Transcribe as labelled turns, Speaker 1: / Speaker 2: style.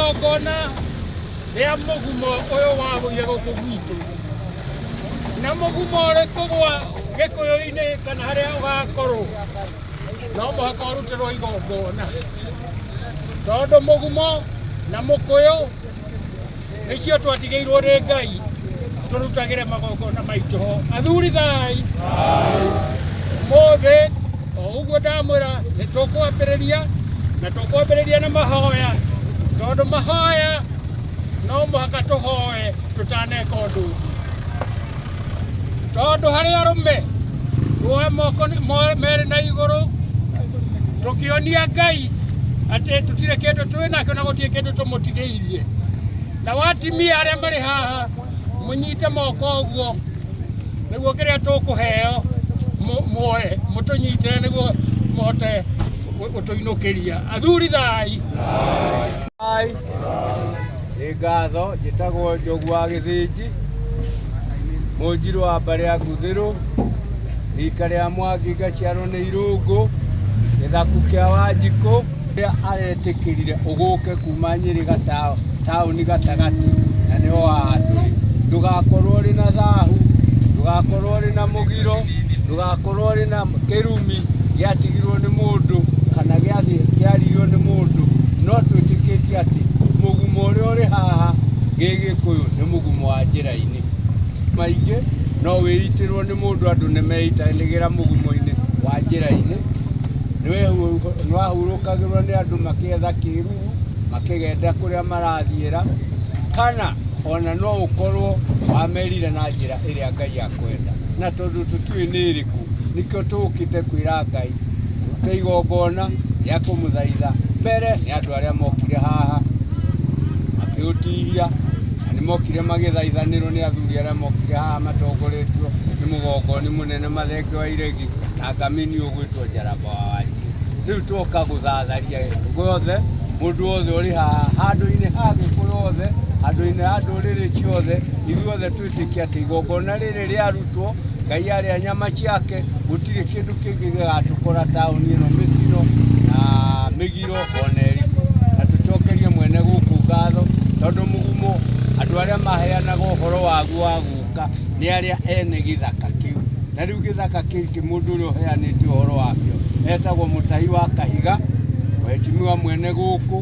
Speaker 1: Igongona rĩa mũgumo ũyũ wagũire gũkũ gwitũ, na mũgumo ũrĩ kũgwa Gĩkũyũ-inĩ kana harĩa ũgakorwo, no mũhaka ũrutĩrwo igongona, tondũ mũgumo na mũkũyũ nĩcio twatigĩirwo nĩ Ngai tũrutagĩre magongona maitũ ho. Athuri thai, ũmũthĩ o ũguo ndamwĩra nĩ tũkwambĩrĩria, na tũkwambĩrĩria na mahoya, tondũ mahoya no mũhaka tũhoe tũtaneka ũndũ ũngĩ, tondũ harĩ arũme tuoe moko merĩ na igũrũ tũkĩonia Ngai atĩ tũtirĩ kĩndũ twĩ nakĩo na gũtirĩ kĩndũ tũmũtigĩirie. Na watimia arĩa marĩ haha mũnyite moko ũguo, nĩguo kĩrĩa tũkũheo muoe mũtũnyitĩre nĩguo mũhote gũtũinũkĩria. Athuri thai.
Speaker 2: Ai. Nĩ ngatho, njĩtagwo Njogu wa Gĩthĩnji, Mũnjirũ wa mbarĩ ya Nguthĩrũ, rika rĩa Mwangi ngaciarwo nĩ Irũngũ, gĩthaku kĩa Wanjikũ. Ũrĩa aretĩkĩrire ũgũke kuma Nyĩrĩ taũni gatagatĩ na nĩho haha tũrĩ. Ndũgakorwo ũrĩ na thahu, ndũgakorwo ũrĩ na mũgiro, ndũgakorwo ũrĩ na kĩrumi gĩatigirwo nĩ mũndũ kana kĩaririo nĩ mũndũ. No twĩtĩkĩtie atĩ mũgumo ũrĩa ũrĩ haha gĩgĩkũyũ nĩ mũgumo wa njĩra-inĩ. Maingĩ no wĩitĩrwo nĩ mũndũ, andũ nĩ meitanĩgĩra mũgumo-inĩ wa njĩra-inĩ. Nĩ wahurũkagĩrwo nĩ andũ makĩetha kĩruru makĩgenda kũrĩa marathiĩra, kana ona no ũkorwo wamerire na njĩra ĩrĩa Ngai akwenda. Na tondũ tũtiũĩ nĩ ĩrĩkũ, nĩkĩo tũkĩte kwĩra Ngai tũrute igongona rĩa kũmũthaitha mbere nĩ andũ arĩa mokire haha makĩũtihia, na nĩ mokire magĩthaithanĩrwo nĩ athuri arĩa mokire haha matongoretio nĩ mũgongoni mũnene Mathenge wa Iregi na ngamini ũgwĩtwo Njaramba wa Wanjiru. Rĩu twoka gũthatharia guothe mũndũ wothe ũrĩ haha handũ-inĩ ha Gĩkũyũ othe, handũ-inĩ ha ndũrĩrĩ ciothe, ithuothe twĩtĩkie atĩ igongona rĩrĩ rĩarutwo, Ngai arĩa nyama ciake, gũtirĩ kĩndũ kĩngĩ gĩgatũkora taũni ĩno mĩtino na mĩgiro ona ĩrĩkũ. Na tũcokerie mwene gũkũ ngatho tondũ mũgumo andũ arĩa maheanaga ũhoro waguo wa gũka nĩ arĩa ene gĩthaka kĩu. Na rĩu gĩthaka gĩkĩ mũndũ ũrĩa ũheanĩte ũhoro wakĩo etagwo Mũtahi wa Kahiga, mheshimiwa mwene gũkũ.